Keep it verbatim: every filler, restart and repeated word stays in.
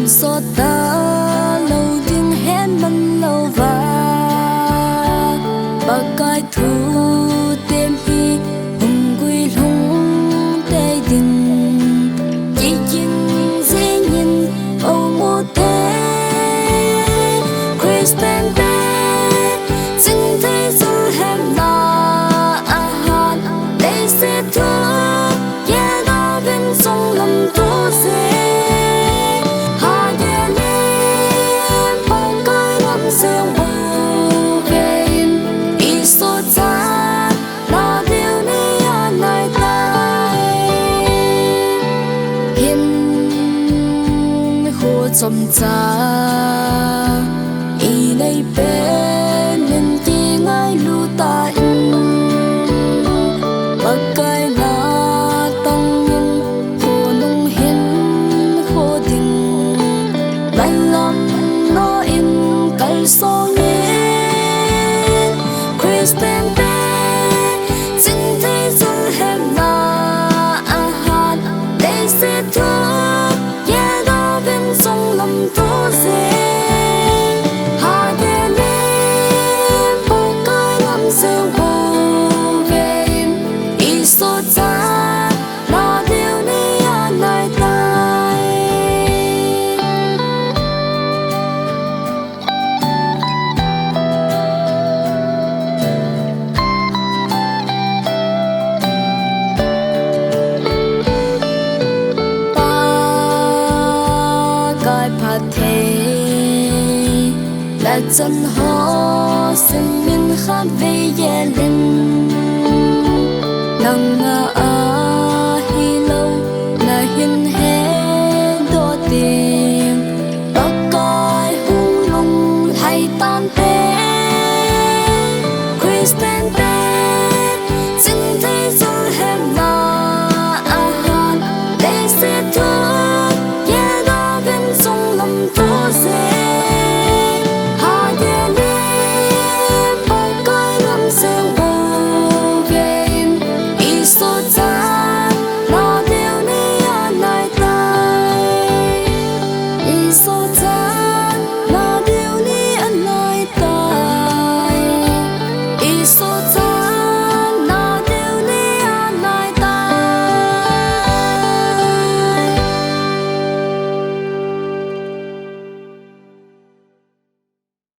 Sota lo ding hen man lo va, Pakai thu tem hi hung gui lhung te ding. Kikin zingin o mu te, Christian te, sing thei sul hem na ahan, they say thu, yeah, loving song lam tu se. Ha ye le, Pakai lam se wu vein, Isu cha, la diu ni a nai tai. Hin hu chom cha, i nei pen in ki ngai lu ta in. Pakai na tang in, hu nung hin hu ding. Malam no in kal song in, Christian te, sing thei sul hem na ahan, they say thu, yeah, loving song lam tu se. Ha ye le, Pakai lam se wu vein, Isu cha, la diu ni a nai tai. Pakai phatthei, la chan ho sin min khat vei ye lin. Nang na ahi lo, na hin he do ting. Pakai hung lunglhai tan te, Christian te, sing thei sul hem na ahan, they say thu, yeah, loving song lam tu se. Ha ye le, Pakai lam se wu vein, Isu cha, la diu ni a nai tai. Isu cha,